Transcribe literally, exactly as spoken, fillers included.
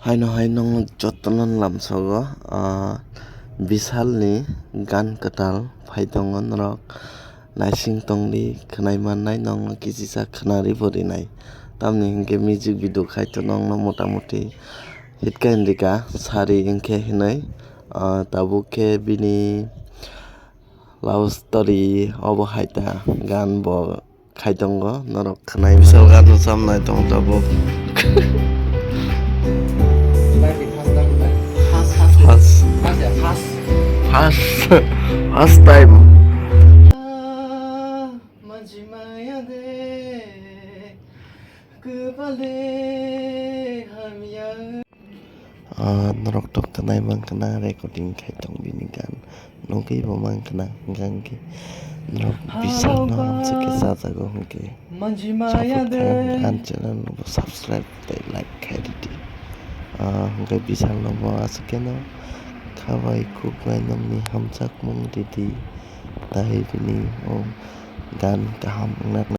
Haino hai nokno jotono lamsogo, ah, Bishalni gan kwtal phai tongo norok. Naising tongdi, khwnai mannai nokno kisisa khwnari bo rinai. Tamni hinkhe music video khai to nokno motamuti hit khe hinrika sari hinkhe hinwi, ah, tabuk khe bini love story obo hai ta gan bo khai tongo, norok khwnai. Bishal gan rwchapnai tong tabuk. First, first, first time. Ah, norok to khwnai mankha na recording khai tong bini gan. Nugwi bo mankha na hwnkhe norok Bishalno hamswk khe chajago hwnkhe. Support khai ang channel no bo subscribe tei like khai ridi. Ah, hwnkhe Bishalno bo aswk kheno khabai khukbai nokni hamjakmung ridi. Tai bini o gan kaham wngna.